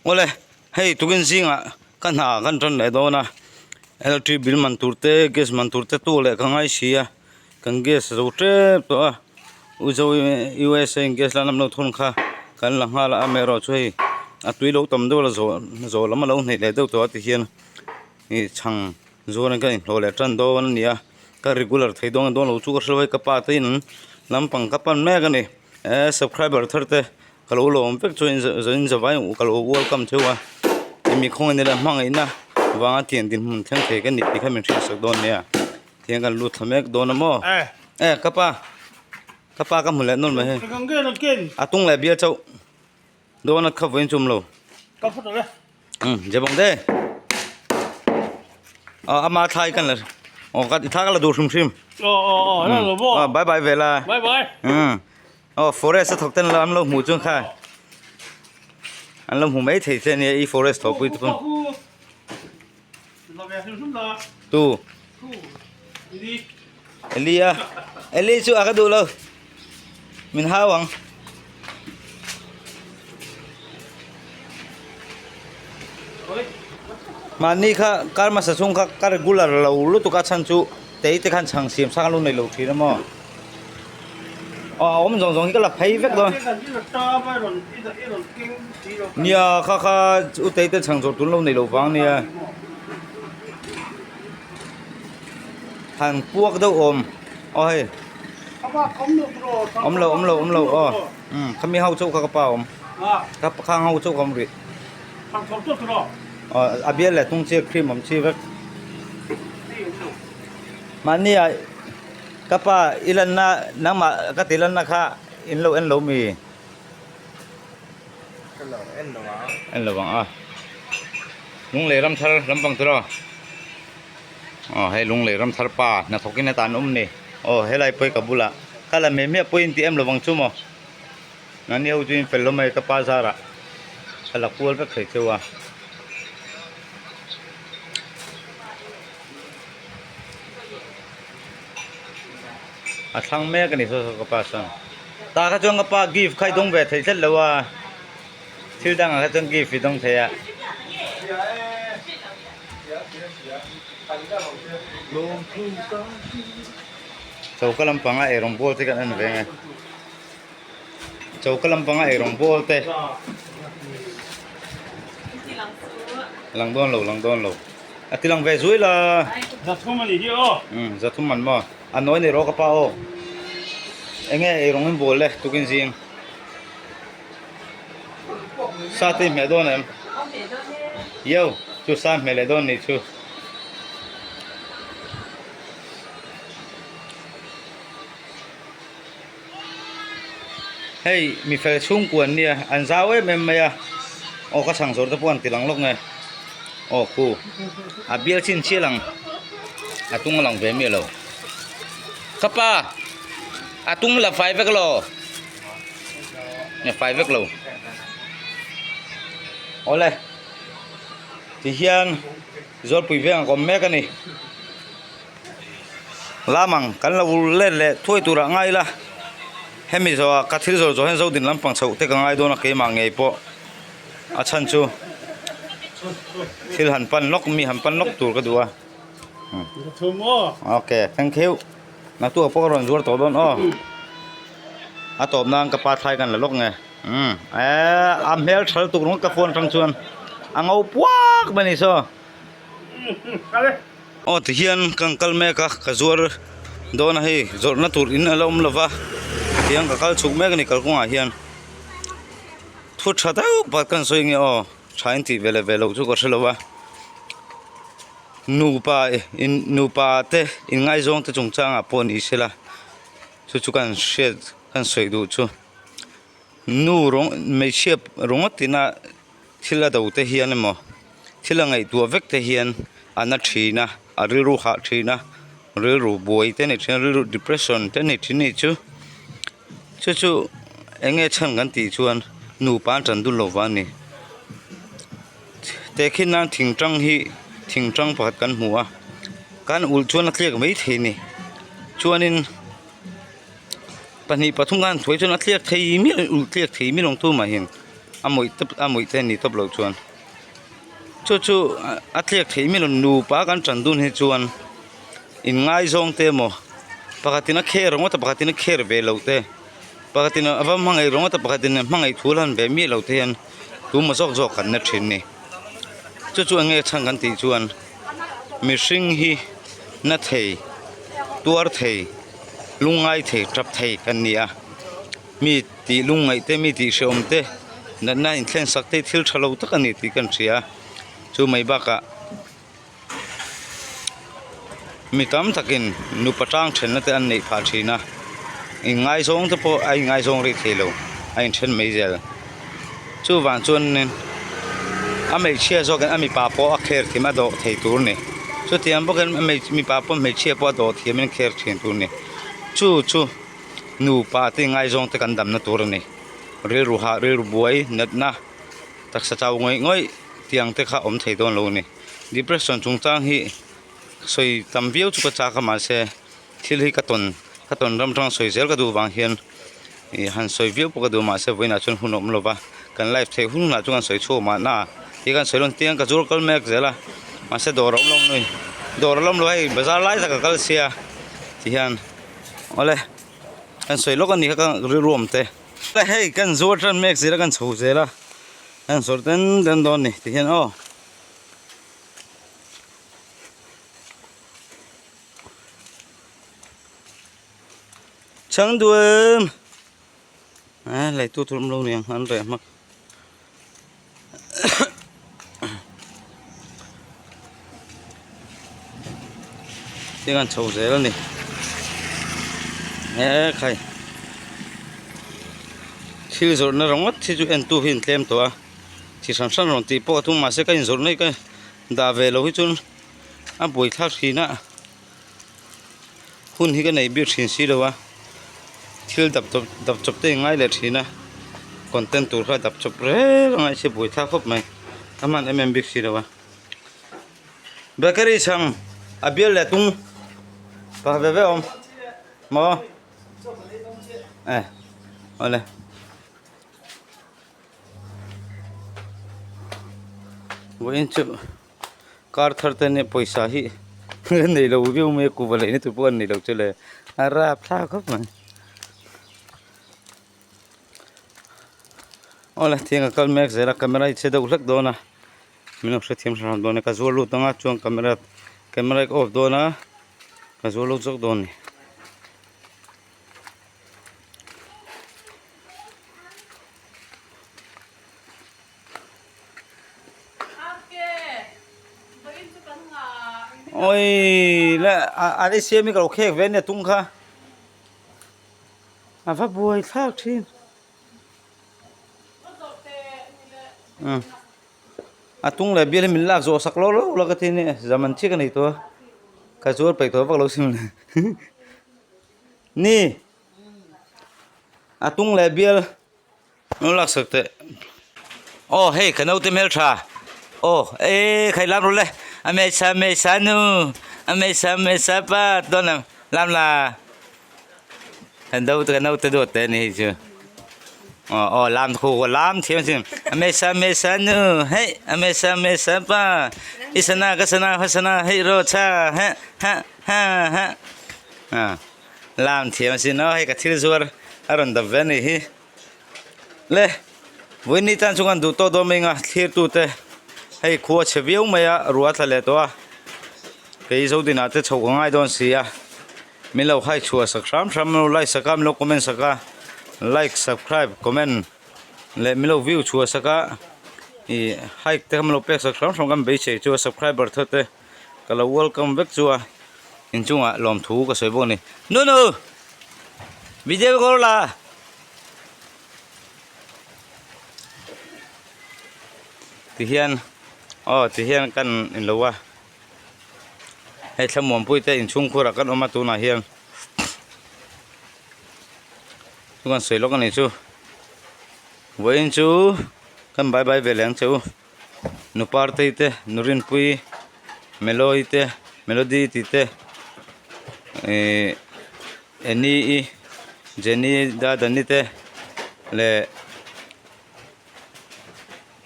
Awle hei tukin zingah ka hna kan tan leh dawn a electric bill man tur te gas man tur te tu leh ka ngai si a kan gas a zo tep tawh a u zo USA in gas la lam lo thun kha kan la nghal a amaherawhchu hei a tui lo tam deuh a la zawh zawh lam a lo hnaih leh deuh tawh a tihian ih chhang zuarin ka inhlawh leh tan dawn a ni a ka regular thei dawn dawn lo chu ka hre lo a hei ka pa te in lampang ka pan mek a ni eh subscriber thar te. Ka lo lawm vek chuan in zavai ka lo welcome theuh a mi khawngaih nila hmangaihna vanga tiang dinhmun thleng thei ka ni tih kha min hriatsak dawn nia tiang kan lut thla mek dawn a maw eh ka pa ka pa ka hmu leh nawlh mai hei a tung leh bial chauh dawn a kha vawiin chu awm lo umm jebawng te aw ama thlai kan la aw ka thla ka la duh hrim hrim aw bye bye ve la umm. Aw forest a thawk ten la an lo hmuh chuan kha an lo hmu mai thei che ania i forest thawh pui te pawn tu Eli a Eli chu a ka duh lo min hau ang. Mahni kha kar hmasa chhung kha ka regular lo lutuk a chhan chu tei te khan chhang siam sang a lo nei lo thin a maw aw a awm zawng zawng hi ka la phei vek dawn nia kha kha u tei te chhang zawrh tun lo nei lo vang nia han puak deuh awm aw hei awm lo awm lo awm lo aw khami ho chauh kha ka pa awm ka khang ho chauh ka awm rih. A bial leh tung chi cream awm chi vek mahni ah ka pa i lanna nangmah ka ti lanna kha in lo en lo mi en lo ang a lunglei ram thar lampang tur aw aw hei lunglei ram thar pa hnathawk in atan awm ni aw helai pawh hi ka bulah ka la meh miah pawhin ti em lovang chu maw. Nani ho chu in fel hlawm mai ka pa zarah a la kual vek thei cheu a. A thlang mek a ni saw saw ka pa chuan. Tah kha chuan ka pa gift kha i dawng ve thei tlat lo a, thil dangah kha chuan gift i dawng thei a. Choka lampanga eirawng bawl te kan en ve nge. Choka lampanga eirawng bawl te lang dawn lo lang dawn lo a ti lang ve zui la Zathum a nih hi aw umm zathum an maw a nawi nei rawh ka pa aw enge eirawng in bawl le tukin zing sa te i hmeh dawn em yo chu sa hmeh leh dawn nih chu. Hei mi fel chhungkua an nia an zau em em mai a aw ka chhang zawr te pawh an ti lang lawk nge aw khu a bial chin chiah lang a tung a lang ve miah lo ka pa a tung la fai vek lo nge fai vek lo awle tihian zawlpui veng a kawm mek a ni. Lamang kan lo let leh thuai turah ngai ila hemi zawhah ka thil zawh zawh hian zodin lampang chhoh te ka ngai dawn a keimah ngei pawh a chhan chu thil han pan lawk mi han pan lawk tur ka duh a ok thank you naktuk ah pawh ka rawn zuar tawh dawn aw a tawp nan ka pa thlai kan la lawk nge umm eee a hmel tha lutuk ringawt ka phone atang chuan a ngo puak mai a ni saw. Aw tihian kan kal mek a ka zuar dawn a hei zawrhna tur in a la awm lova tihian ka kal chhuk mek a ni kalkawngah hian thu tha deuh pakhat kan sawi nge aw tha in tih ve leh ve loh chu ka hre lo a nupa in nupa te inngaizawng te chungchangah pawh ni sela chu chu kan hriat kan sawi duh chu nu rawng hmeichhia ringawt ina thil a do te hian emaw thil a ngaihtuah vek te hian a na thin a a rilru hah thin a rilru buai te ni thin a rilru depression te ni thin a nih chu chu chu eng nge chhan kan tih chuan nupa an tan dun lo vang a ni tehkhin nan thing tang hi thing tang pakhat kan hmu a kan ulh chuan a tliak mai thei a ni chuanin. Pahnih pathum khan thuai chuan a tliak thei miah ulh tliak thei miah lo ang tu mah hian. A mawih tawp a mawih te ni tawp loh chuan chu chu a tliak theih miah lo nupa kan tan dun hi chuan inngaizawng te emaw pakhatin a kher ringawt a pakhatin a kher ve loh te pakhatin a va hmangaih ringawt a pakhatin a hmangaih thu lan ve miah loh te hian tumaw zawk zawk kan na thin a ni chu chu eng nge chhan kan tih chuan mihring hi na thei tuar thei lungngai thei tap thei kan ni a. Mi tih lungngaih te mi tih hrehawm te natna inthlen sak te hi thil tha lo tak a ni tih kan hria a chu mai bakah mi tam takin nupa tang thenna te an neih phah thin a inngaizawng te pawh a inngaizawng rih thei lo a inthen mai zel chuvang chuanin a hmeichhia zawkin a mipa pawh a kher thiam a dawh thei tur a ni chutiang bawkin mipa pawh hmeichhia pawh a dawh thiamin a kher thin tur a ni chu chu. Nupa te ngaizawng te kan damna tur a ni. Rilru hah, rilru buai, natna, taksa chau ngawih ngawih tiang te kha awm thei dawn lo a ni. Depression chungchang hi sawi tam viau chu ka chak a mahse thil hi ka tawn ka tawn ram tang sawi zel ka duh vang hian ih han sawi viau pawh ka duh mahse vawiinah chuan hun a awm lo va kan live theih hun hunah chuan kan sawi chhuak mahna tih kan sawi lawn tiang ka zur kal mek zel a mahse dawr a awm lo nui dawr a awm lo hei bazar lai tak a kal sia ti hian. Awle kan sawi lawk a ni kha ka rilru awm te hei kan zuar tan mek zel a kan chho zel a kan zawrh den den dawn a ni ti hian aw. Chhang duam a lei tu tur awm lo niang an reh hmak. Thing an chho zel a ni e khai thil zawrhna ringawt hi chu entu hi an tlem tawh a chi hran hran rawn tih pawh a tum mahse ka inzawrh na hi ka dah ve loh hi chuan a buaithlak thin a. Hun hi ka nei bik thin si lo a, thil dap chawp dap chawp te in ngai leh thin a, content tur kha dap chawp reng a ngaih se buai thlak khawp mai, a hman em em bik si lo a. Bakery chhang a bial leh tung pah ve ve awm maw e awle. Vawiin chu. Car thar te nia pawisa hi an nei lo viau mai a kuhva leina tur pawh an nei lo chu le a rapthlak khawp mai awle tiang a kal mek zel a camera hi chhe deuh hlek dawn a min lo hrethiam hram dawn a ka zuar lut ang a chuan camera camera hi ka off dawn a ka zuar lut zawk dawn a ni. Oi le a ni siam hi ka lo khek ve ania tung kha a va buai thlak thin a tung leh bial hi min lak zawh sak lo lo la ka ti ania zaman chiah ka nei tawh a ka zuar peih tawh vak lo sin ni a tung leh bial. Lo lak sak teh. Aw hei ka naute hmeltha. Aw e khai lam rawh le. A hmeichhia hmeichhia nu a hmeichhia hmeichhia pa dawn lam lam la. Kan naute ka naute duat te a ni hei chu. Aw aw lam khu lam thiam a sin. A hmeichhia hmeichhia nu hei a hmeichhia hmeichhia pa i sana ka sana ka sana hei rawh cha ha ha ha ha. Lam thiam a sin aw hei ka thil zuar a rawn dap ve a nih hi. Le vawiin tan chu kan duh tawh dawn mai ang a thlir tute hei khua chhe viau mai a ruah a tla leh tawh a kei zodinah te chhoh ka ngai dawn si a min lo hai chhuah sak hram hram min lo like sak a min lo comment sak a like subscribe comment leh min lo view chhuah sak a ih hike te kha min lo pek sak hram hram kan beisei chu a subscriber thar te ka lo welcome vek chu a inchungah lawmthu ka sawi bawk a ni nunu video ka la. Tihian aw tihian kan inlo a hei thlamuanpui te inchhungkhur ah kan awm a tunah hian chu kan sawi lawk a ni chu vawiin chu kan bye bye ve leh ang che u nu partei te nu rinpui melody te melody tih te ihh. Annie i Jenny Dadani te leh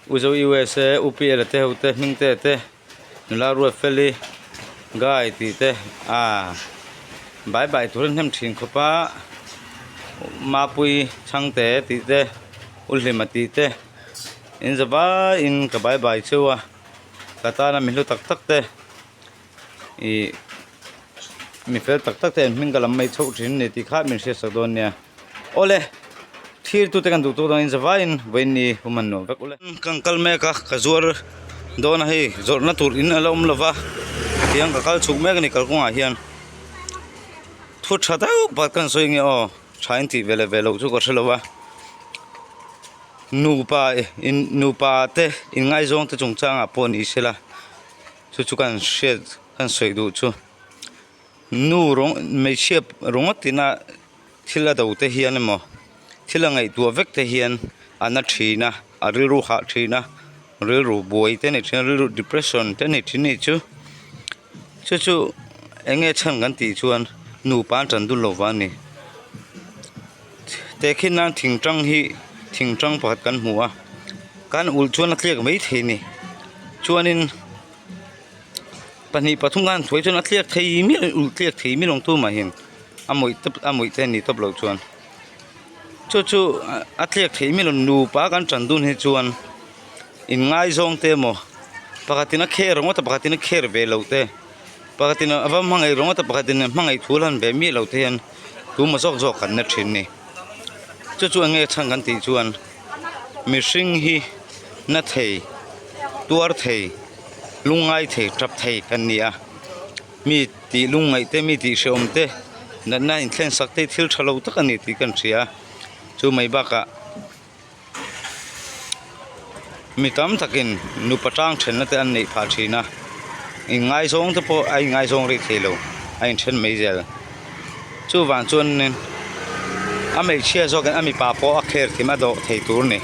Uzo USA UPL te ho te hming te te nula Ruatfeli Guy tih te ah bai bai tur an hnem thin khawp a Mapui Chhangte tih te U Hlima tih te in za vaiin ka bai bai cheu a ka tana mi hlu tak tak te ih mi fel tak tak te an hming ka lam mai chhoh thin a ni tih kha min hriat sak dawn nia. Awle, thir tute kan duh tawh dawn in zavaiin vawiin hum han nuam vek ule. Kan kal mek a, ka zuar dawn a hei zawrhna tur in a la awm lova tiang ka kal chhuk mek a ni kalkawngah hian thu tha deuh pakhat kan sawi nge aw tha in tih ve leh ve loh chu ka hre lo a nupa in nupa te inngaizawng te chungchangah pawh ni sela chu chu kan hriat kan sawi duh chu nu rawng hmeichhia ringawt ina. Thil a do te hian emaw thil a ngaihtuah vek te hian a na thin a a rilru hah thin a rilru buai te a ni thin a rilru depression te a ni thin a nih chu chu chu eng nge chhan kan tih chuan nupa an tan dun lo vang a ni tehkhin nan thingtang hi thingtang pakhat kan hmu a kan ulh chuan a tliak mai thei a ni chuanin. Pahnih pathum khan thuai chuan a tliak thei miah lo ulh tliak thei miah lo ang tumah hian a mawih tawp a mawih te a ni tawp loh chuan chu chu a tliak thei miah lo nupa kan tan dun hi chuan in ngaizawng te emaw pakhatin a kher ringawt a pakhatin a kher ve loh te pakhatin a va hmangaih ringawt a pakhatin a hmangaih thu lan ve miah loh te hian tuma zawk zawk kan na thin a ni chu chu eng nge chhan kan tih chuan mihring hi na thei tuar thei. Lungngai thei tap thei kan ni a, mi tih lungngaih te mi tih hrehawm te natna inthlen sak te hi thil tha lo tak a ni tih kan hria a, chu mai bakah mi tam takin nupa tang thenna te an neih phah thin a, inngaizawng te pawh a inngaizawng rih thei lo a inthen mai zel. Chuvang chuanin a hmeichhia zawkin a mipa pawh a kher thiam a dawh thei tur a ni.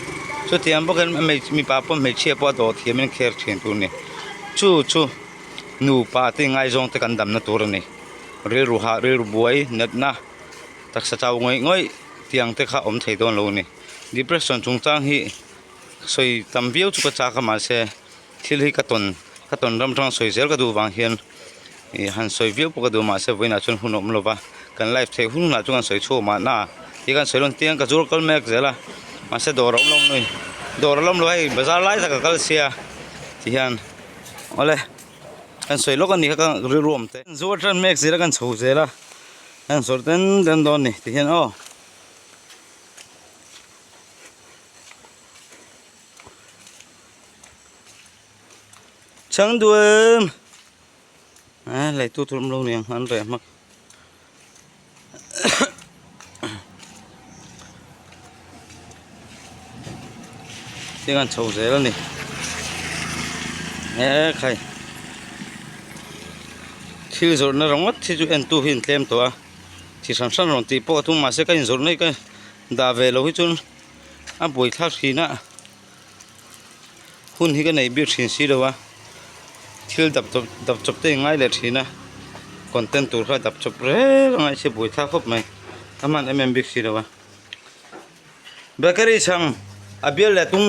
Chutiang bawkin a hmeichhe mipa pawh hmeichhia pawh a dawh thiamin a kher thin tur a ni. Chu chu nupa te ngaizawng te kan damna tur a ni. Rilru hah rilru buai natna taksa chau ngawih ngawih tiang te kha awm thei dawn lo a ni. Depression chungchang hi sawi tam viau chu ka chak a mahse thil hi ka tawn ka tawn ram tang sawi zel ka duh vang hian ih han sawi viau pawh ka duh mahse vawiinah chuan hun a awm lo va kan live theih hun hunah chuan kan sawi chhuak mahna tih kan sawi lawn tiang ka zur kal mek zel a mahse dawr a awm lo nui dawr a lawm lo hei bazar lai tak a kal sia ti hian awle kan sawi lawk a ni kha ka rilru awm te zuar tan mek zel a kan chho zel a kan sawr den den dawn a ni ti hian aw. Chhang duam a lei tu tur awm lo niang an reh hmak tiang an chho zel a ni e khai thil zawrhna ringawt hi chu en tu hi an tlem tawh a chi hran hran rawn tih pawh a tum mahse ka inzawrh na hi ka dah ve loh hi chuan a buaithlak thin a. Hun hi ka nei bik thin si lo a, thil dap chawp dap chawp te in ngai leh thin a, content tur kha dap chawp reng a ngaih se buai thlak khawp mai, a hman em em bik si lo a. Bakery chhang a bial leh tung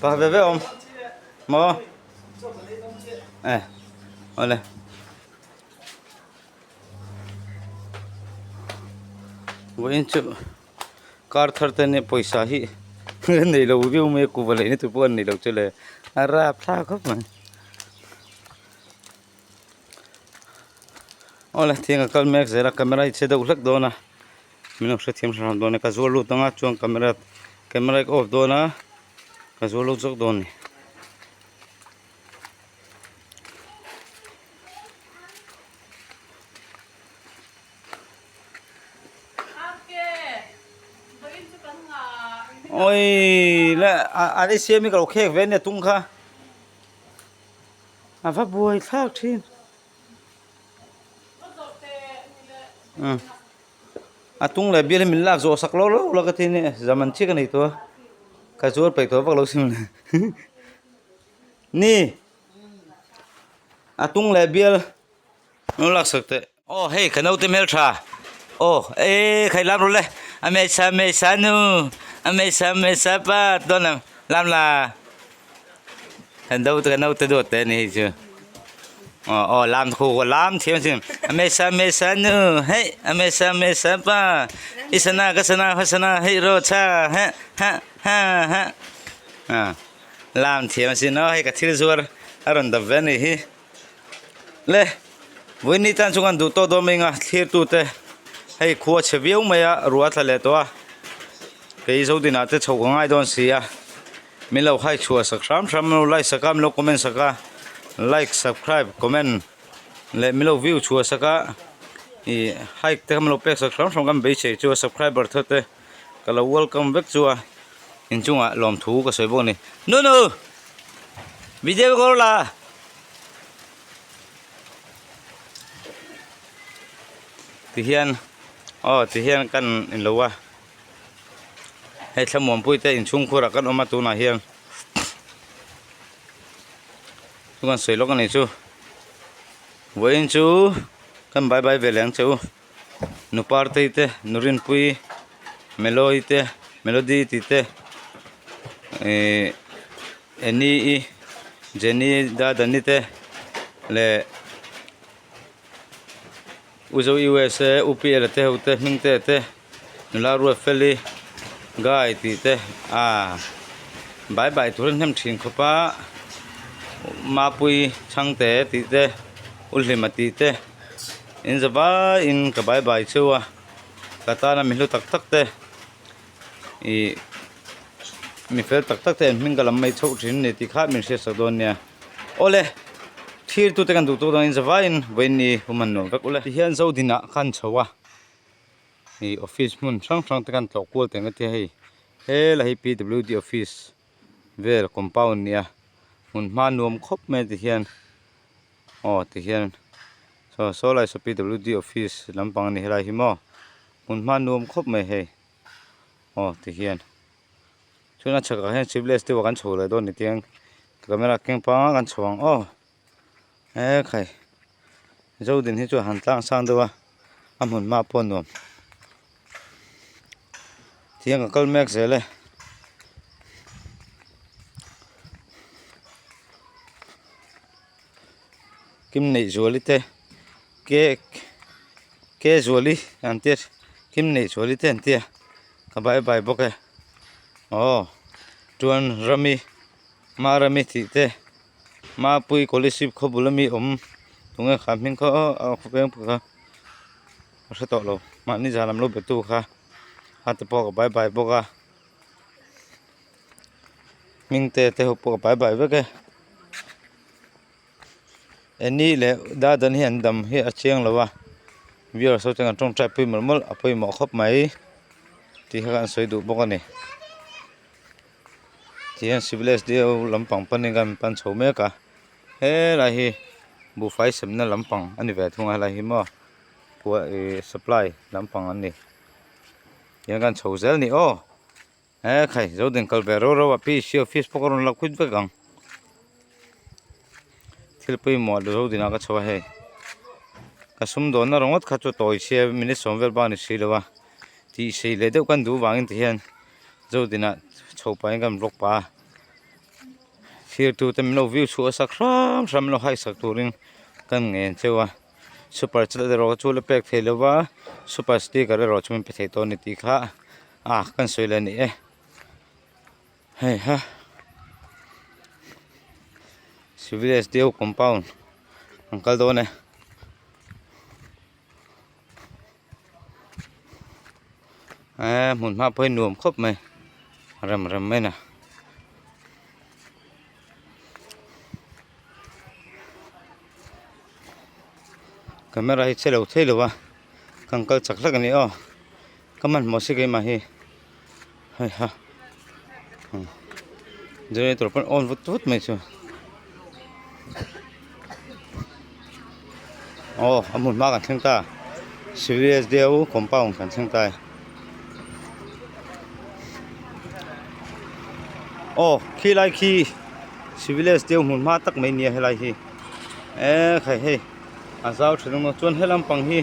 pah ve ve awm maw e awle. Vawiin chu. Car thar te nia pawisa hi an nei lo viau mai a kuhva leina tur pawh an nei lo chu le a rapthlak khawp mai awle tiang a kal mek zel a camera hi chhe deuh hlek dawn a min lo hrethiam hram dawn a ka zuar lut ang a chuan camera camera hi ka off dawn a ka zuar lut zawk dawn a ni. Oi le a ni siam hi ka lo khek ve ania tung kha a va buai thlak thin a tung leh bial hi min lak zawh sak lo lo la ka ti ania zaman chiah ka nei tawh a ka zuar peih tawh vak lo sin ni a tung leh bial lo lak sak teh. Aw hei ka naute hmeltha aw e khai lam rawh le a hmeisa hmeisa nu a hmeisa hmeisa pa dawn lam lam la. Kan do kan naute duat te ani hei chu. Aw aw lam khu ka lam thiam asin. Amesa amesa nu hei amesa amesa pa i sana ka sana ka sana hei ro cha ha ha ha ha. Ah lam thiam asin aw hei ka thil zuar a rawn dap ve a nih hi. Le vawiin tan chu kan duh tawh dawn mai ang a thlir tute hei khua chhe viau mai a ruah a tla leh tawh a kei Zodina te chho ka ngai dawn si a min lo hai chhuah sak hram hram min lo like sak a min lo comment sak a like subscribe comment leh min lo view chhuah sak a ih hike te kha min lo pek sak hram hram kan beisei chu a subscriber thar te ka lo welcome vek chu a inchungah lawmthu ka sawi bawk a ni nunu video ka la. Tihian aw tihian kan inlo a hei thlamuanpui te inchhungkhur ah kan awm a tunah hian chu kan sawi lawk a ni chu vawiin chu kan bai bai ve leh ang che u nu partei te nu rinpui melody te melody tih te ihh. Annie i Jenny Dadani te leh Uzo USA UPL te ho te hming te te nula Ruatfeli Guy tih te ah bai bai tur an hnem thin khawp a Mapui Chhangte tih te U Hlima tih te in za vaiin ka bai bai cheu a ka tana mi hlu tak tak te ih. Mi fel tak tak te an hming ka lam mai chhoh thin a ni tih kha min hriat sak dawn nia. Awle, thlir tute kan duh tawk dawn in zavaiin vawiin ni hum han nuam vek ule. Tihian Zodinah khan chho a, ih office hmun hrang hrang te khan tlawh kual teng a tia hei hela hi PWD office vel compound nia hmun hma nuam khawp mai a tihian aw tihian saw saw lai saw PWD office lampang a ni helai hi maw hmun hma nuam khawp mai hei. Aw tihian chuan a chhakah hian sibbles deuh ah kan chho leh dawn ni tiang camera keng panga kan chho ang aw ekhai zodin hi chu a han tlang sang deuh a a hmun hma pawh a nuam tiang ka kal mek zel e. Kim neih zuali te cake ke zuali an tia kim neih zuali te an tia ka bai bai bawk e aw chuan rami marami tih te mapui scholarship khaw bul ami awm tunge kha hming kha aw a veng pawh kha ka hre tawh lo mahni zan lam lo be tu kha a te pawh ka bai bai bawk a hming te te ho pawh ka bai bai vek e. Eni leh Dadan hi an dam hi a chiang lo a viewers ho chuan an tawngtai pui mawlh mawlh a pawimawh khawp mai tih kha kan sawi duh bawk a ni tihian civil S_D_O lampang panin kan pan chho mek a helai hi buhfai semna lampang a ni ve thung a helai hi maw ih supply lampang an ni tihian kan chho zel a ni aw. He khai zodin kal ve rau rau a P_C office pawh ka rawn la khut vek ang thil pawimawh zodin ah ka chho a hei ka sumdawnna ringawt kha chu tawi sia minute sawm vel bak a ni si lo a tih sei leh deuh kan duh vangin ti hian zodin ah chho pahin kan vlog pah a thlir tute min lo view chhuah a sak hram hram min lo hike sak turin kan ngen cheu a super chat erawh chu la pek thei lo va super sticker erawh chu min pe thei tawh a ni tih kha. Ah kan sawi leh a ni e hei ha civil S_D_O compound an kal dawn e. Eee hmun hma pawh hi nuam khawp mai rem rem mai na. Camera hi che lo thei lo a kan kal chak hlek a ni aw. Ka hmanhmawh si keimah hi hei ha generator pawn on vut vut mai chu aw a hmun hma kan thleng ta civil S_D_O compound kan thleng ta e aw khilai khi civil S_D_O hmun hma tak mai nia helai hi ekhai hei. A zau tha deuh a chuan he lampang hi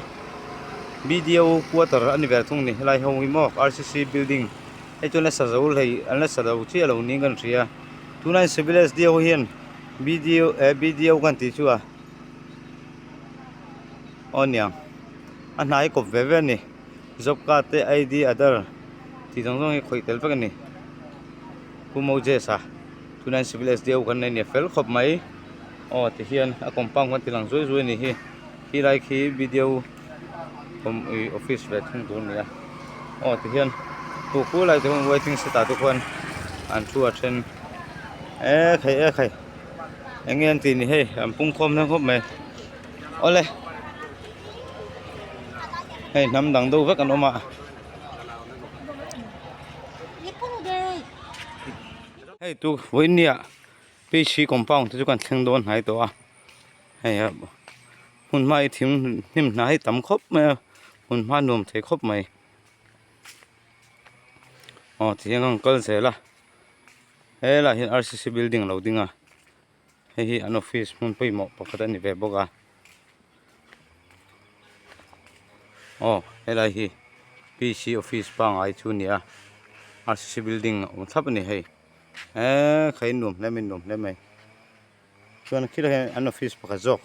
B_D_O quarter a ni ve thung a ni helai ho hi maw R_C_C building hei chuan a sa zo hlei an la sa lo chiah lo niin kan hria tunah hian civil S_D_O hian. BDO eh BDO kan tih chu a aw niang a hna hi kawp ve ve a ni job card te ID aadhar tih zawng zawng hi khawih tel vek a ni Pu Moses a tunah hian civil SDO kan nei a ni a fel khawp mai aw ti hian a compound kan ti lang zuai zuai a nih hi khilai khi BDO office ve thung tur a ni a aw ti hian khu khu lai te khuan waiting shed ah te khuan an thu a then e khai e khai eng nge an tih ni hei an pung khawm nasa khawp mai awle hei hnam dang deuh vek an awm a. Hei tu vawinia P C compound te chu kan thleng dawn hnai tawh a hei a. Hmun hma hi thing hnim hna hi tam khawp mai a hmun hma nuam thei khawp mai aw ti hian an kal zel a helaiah hian R C C building a lo ding a hei hi an office hmun pawimawh pakhat a ni ve bawk a aw helai hi P C office pangngai chu a ni a R C C building a awm thlap a ni hei eee kha in nuam hle mai nuam hle mai. Chuan khilai hian an office pakhat zawk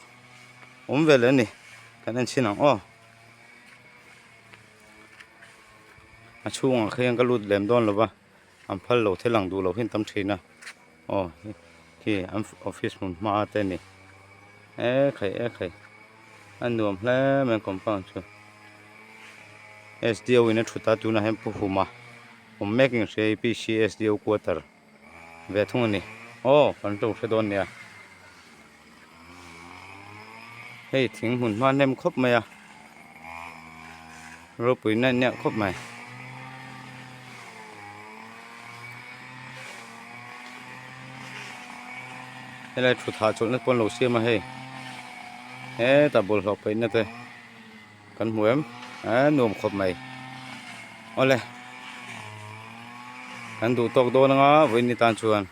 awm ve leh a ni kan en chhin ang aw a chhungah khian ka lut lem dawn lo va an phal lo thil ang duh lo hi an tam thin a aw khi an office hmun hma te a ni ekhai ekhai a nuam hle mai a compound chu S D O in a thut a tunah hian pu huma awm mek in hria hi P C S D O quarter. Ve thung a ni. Aw kan to hre dawn nia. Hei thing hmun hma hnem khawp mai a. Ropui na nia khawp mai. Helai thu thah chawlhna pawn lo siam a hei. Hetah bawlhhlawh paihna te kan hmu em a nuam khawp mai awle kan duh tawk dawn anga vawiin ni tan chuan.